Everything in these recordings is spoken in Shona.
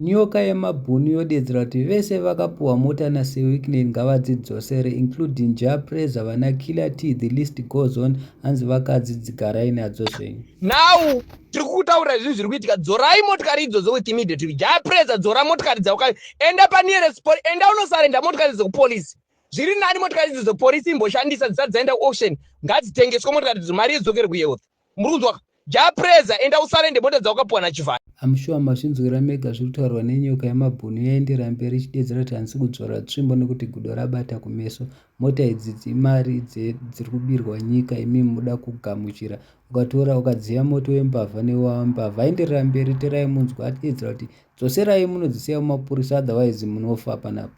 Nyoka yemabhunu yodedzera kuti vese vakapuhwa mota naSir Wicknell ngavadzidzosere including Jah Prayzah, vana Killer T, the list goes on. Hanzi vakadzi dzigarai nadzo zvenyu. Now tiri kutaura zvinhu zviri kuitika. Dzorai motikari idzodzo with immediate. Jah Prayzah, dzora motikari dzauka. Enda panearest police, enda unosurrender motikari dzekupolisi. Zviri nani motikari idzodzo polisi imboshandisa dzisati dzaenda kuauction. Ngadzitengeswe motikari idzo, mari idzokere kuyouth. Muri kunzwa? Jah Prayzah, enda usurrender mota dzaukapuwa naChivhayo. I'm sure mazvinzwira mega zviri kutaurwa nenyoka yemabhunu. Yaendera mberi ichidedzera kuti handisi kudzora tsvimbo nekuti gudo rabata kumeso. Mota idzi dzimari dziri kubirwa nyika, imi muda kugamuchira. Ukatora ukadziya moto wembavha newambavha. Aenderera mberi, terai munzwa atidedzera kuti dzoserai munodzisiya mumapurisa, otherwise munofa panapa.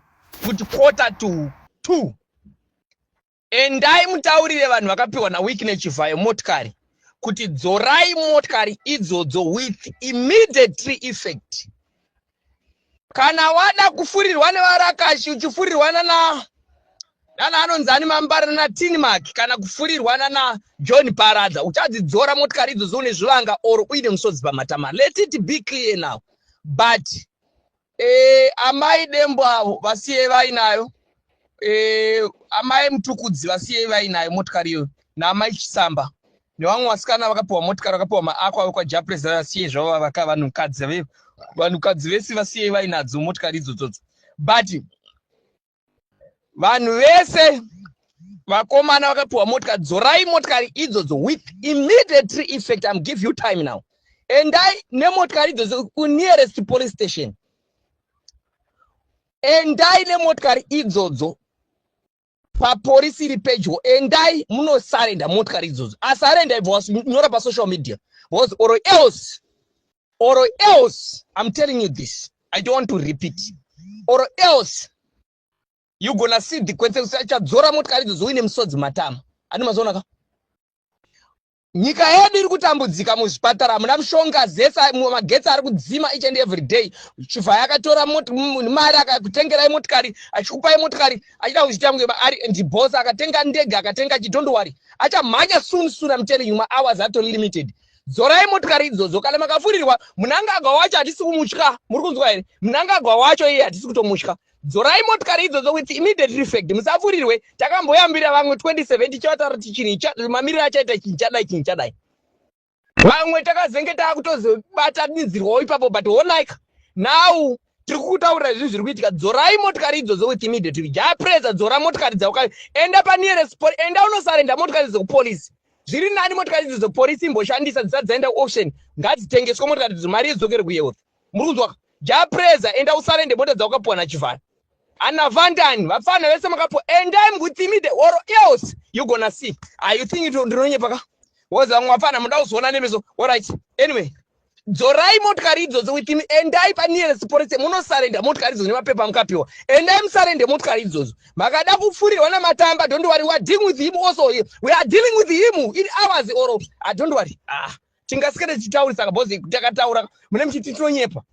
Kuti 1:45, endai mutaurire vanhu vakapiwa naWicknell Chivhayo motikari kuti dzorai motikari idzodzo with immediate effect. Kana wada kufurirwa nevarakashi, uchifurirwa nana anonzi ani, Mambara naTinmark, kana kufurirwa nana John Paradza, uchadzidzora motikari idzodzo une zvivanga or uine musodzi pamatama. Let it be clear now. But amai Dembo avo vasiyei vainayo, amai Mutukudzi vasiyei vainayo motikari iyoyo, naamai Chisamba nevamwe vasikana vakapiwa motikari, vakapiwa maako avo kwaJah Prayzah, vasiyei zvavo. Vaka vanhukadzi vese vasiyei vainadzo motikari idzodzodzo. But vanhu vese vakomana vakapiwa motikari, dzorai motikari idzodzo with immediate effect. I'm give you time now. Endai nemotikari idzodzo kunearest police station. Endai nemotikari idzodzo paporisi iri pedyo. Endai munosurrender motikari idzodzo. Asurrender, ibva wanyora pasocial media, because or else I'm telling you this, I don't want to repeat, or else you gonna see the consequences. Achadzora motikari idzodzo uine musodzi matama. Andi mazoona ka, nyika yedu iri kutambudzika. Muzvipatara hamuna mushonga zese, magetsi ari kudzima each and every day. Chivhayo akatora mari akakutengerai motikari, achikupai motikari, achida kuzviita kunge ari ndiboss. Akatenga ndege, akatenga chi. Don't worry, achamhanya soon soon. I'm telling you, mahours atori limited. Dzorai motikari idzodzo. Kana makafurirwa, Mnangagwa wacho hatisi kumutya. Muri kunzwa here? Mnangagwa wacho iye hatisi kutomutya. Dzorai motikari idzodzo with immediate effect. Musafurirwe. Takamboyambira vamwe 2070 chavataura kuti chinhu mamiriro achaita, chinhu chadai, chinhu chadai. Vamwe takazenge taakutozobatanidzirwawo ipapo, but honike now tiri kutaurira zvinhu zviri kuitika. Dzorai motikari idzodzo with immediate. Jah Prayzah, dzora motikari dzauka. Enda panearest, enda unosurrender motikari dzekupolisi. Zviri nani motikari idzodzo polisi imboshandisa dzisati dzaenda kuauction. Ngadzitengeswe motikari idzo, mari idzokere kuyouth. Muri kunzwa? Jah Prayzah, enda usurrender mota dzaukapiwa naChivhayo. Ana Vandani, vafana vese makapiwa, endai with immediate or else you gonna see. Ah, you think ndinonyepa ka? Woza vamwe vafana muda kuzoona nemeso. Alright, anyway, dzorai motikari idzodzo with endai panearest police munosurrender motikari idzodzo nemapepa mukapiwa. Endai musurrender motikari idzodzo. Makada kufurirwa namatamba, don't worry, we are dealing with him also. We are dealing with him in hours or, ah, don't worry. Ah, tingasikete tichitaurisa kabhozi takataura mune muchiti tinonyepa.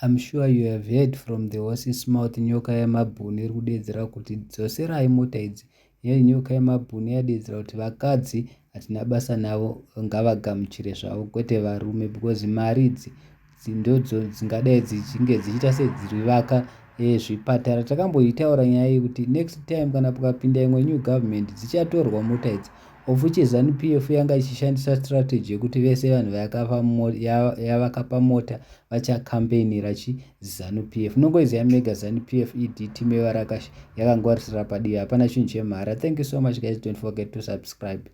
I'm sure you have heard from the horse's mouth. Nyoka yemabhunu iri kudedzera kuti dzoserai mota idzi. Nyoka yemabhunu yadedzera kuti vakadzi hatina basa navo, ngavagamuchire zvavo, kwete varume, because mari idzi ndodzo dzingadai dzichinge dzichiita sedzirivaka zvipatara. Takamboitaura nyaya yekuti next time kana pakapinda imwe new government, dzichatorwa mota idzi, of which ZANU PF yanga ichishandisa strategy yekuti vese vanhu yavakapa mota vachakampenira chi ZANU PF. Unongoiziva mega, ZANU PF ED team yevarakashi yakangwarisira padivi, hapana chinhu chemhara. Thank you so much, guys. Don't forget to subscribe.